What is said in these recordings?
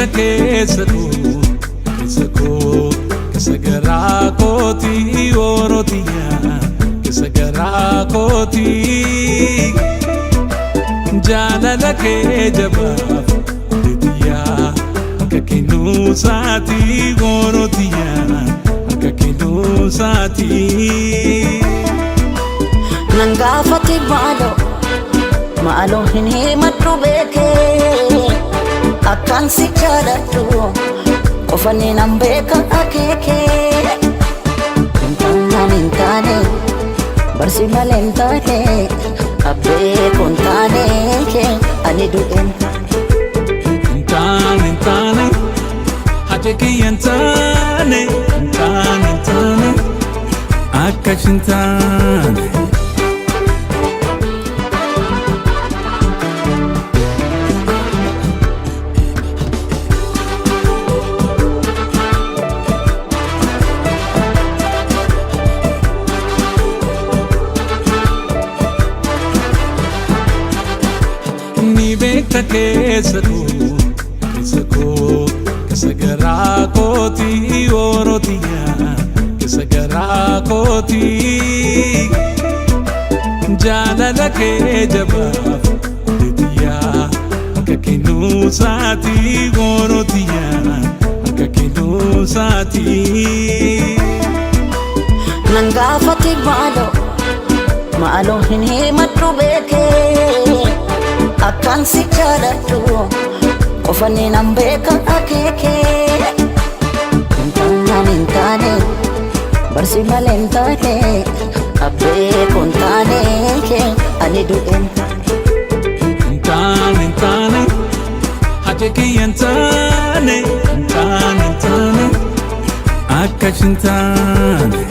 beekta keessa koo, keessa koo, keessa garaa kootii Orotiyaa, keessa garaa kootii. Jaalala kee jabaaf Orotiyaa, akka kennuusaatii Orotiyaa, akka kennuusaatii. Nan gaafate maaloo, maaloo hin himadhu beekee, akkaan si jaaladhu qofani nan beeka akeekee. Hin taane, hin taane, barsi malee hin taane, abbee kun taane, ani du'een. Hin taane, hin taane, haja kiyya hin taane, hin taane, hin taane, akkas hin taane. Ni beekta keessa koo, keessa koo, keessa garaa kootii Orotiyaa, keessa garaa kootii. Jaalala kee jabaaf Orotiyaa, akka kennuusaatii Orotiyaa, akka kennuusaatii. Nan gaafate maaloo, maaloo hin himadhu beekee, akkaan si jaaladhu qofani nan beeka akeekee. Hin taane, hin taane, barsi malee hin taane, abbee kun taane, ani du'een. Hin taane, hin taane, haja kiyya hin taane, hin taane, hin taane, akkas hin taane.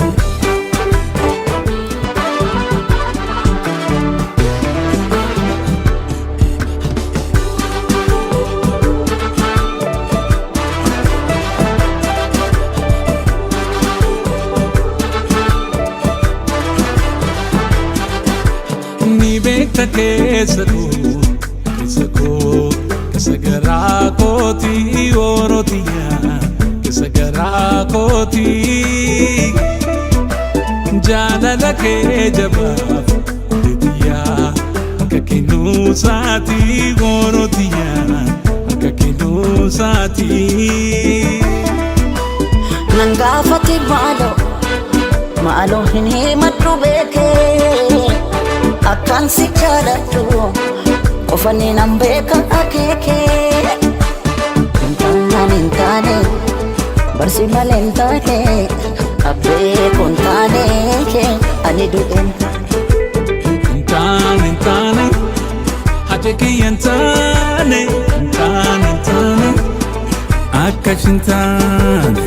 Ni beekta keessa koo, keessa koo, keessa garaa kootii Orotiyaa, keessa garaa kootii. Jaalala kee jabaaf Orotiyaa, akka kennuusaatii Orotiyaa, akka kennuusaatii. Nan gaafate maaloo, maaloo hin himadhu beekee, akkaan si jaaladhu qofani nan beeka akeekee. Hin taane, hin taane, barsi malee hin taane, abbee kun taane, ani du'een. Hin taane, hin taane, haja kiyya hin taane, hin taane, hin taane, akkas hin taane.